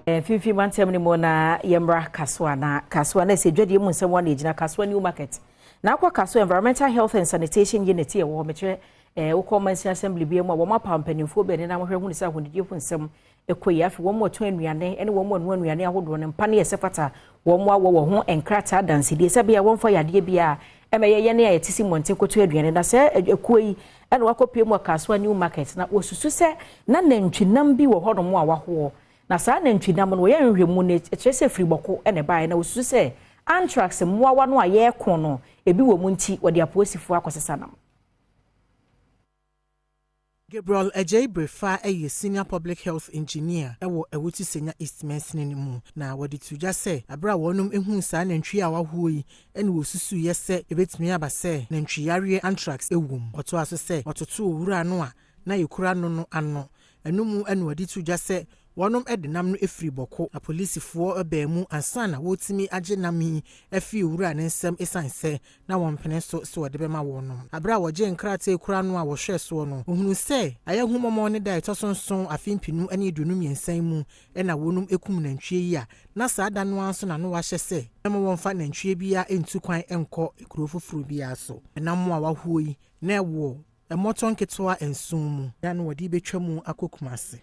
Mfimfini mantam no mu na yɛmmra Kasoa, na Kasoa na ɛsɛ dwadie mu nsɛm wa na ɛgyina Kasoa New Market na akɔ Kasoa Environmental Health and Sanitation Unit yɛ wɔ hɔ. Mekyerɛ wokɔ Mansin Assembly bi mu a, wɔn apa mpanimfoɔ bi a nenam hwɛ hunu sɛ ahonidie ho nsɛm ɛkɔ yi. Afei wɔn mu ɔtɔn nnuane ne wɔn mu ɔnoa nnuane ahodoɔ no mpa ne yɛ sɛ fata wɔn mu awɔ wɔn ho nkrataa dansidie sɛ bia wɔmfa yadeɛ bi a ɛmɛ yɛyɛ ne a yɛte si mmɔnten koto aduane. Na sɛ ekuo yi ɛna wakɔpie mu Kasoa New Market na wɔsusu sɛ na nantwinam bi wɔ hɔnom a wahoɔ, na saa nantwinam no wɔyɛ nhwehwɛmu no, kyerɛ sɛ firi Bawku ɛna ɛbaeɛ, na wɔsusu sɛ anthrax mmoawa no a yɛreko no ebi wɔ mu, nti wɔde apolisifoɔ akɔsesa nam. Gabriel Ajay Brefa yɛ Senior Public Health Engineer wɔ Awutu Senya East mansini no mu, na wɔde to dwa sɛ abere a wɔnom ehuu saa nantwi a wahoɔ yi ɛna wɔsusuiɛ sɛ ebetumi aba sɛ nantwi yareɛ anthrax ɛwɔ mu. Ɔtoa so sɛ ɔtoto owura no a na yɛkura no ano ɛno mu, ɛna wɔde to dwa sɛ wɔnom de nam no efiri Bawku. Apolisifoɔ baa mu ansa na wɔretumi agye nam yi afiri owura ne nsam, esiane sɛ na wɔn mpene so sɛ wɔde bɛma wɔn. Abere a wɔgye nkrataa ekura no a wɔhwɛ soɔ no, ohunu sɛ ayɛ humɔmɔ ne da ɛtɔ so 7, afe 2023 yi mu ɛna wɔnom ekum nantwie yi a, na saa da no ara nso na no wahyɛ sɛ ɛma wɔmfa nantwie biara ntu kwan nkɔ ekuro foforɔ biara so. Ɛnam a wahoɔ yi na ɛwɔ ɛmɔtɔ nketewa 7 mu na wɔde bɛtwa mu akɔ Kumase.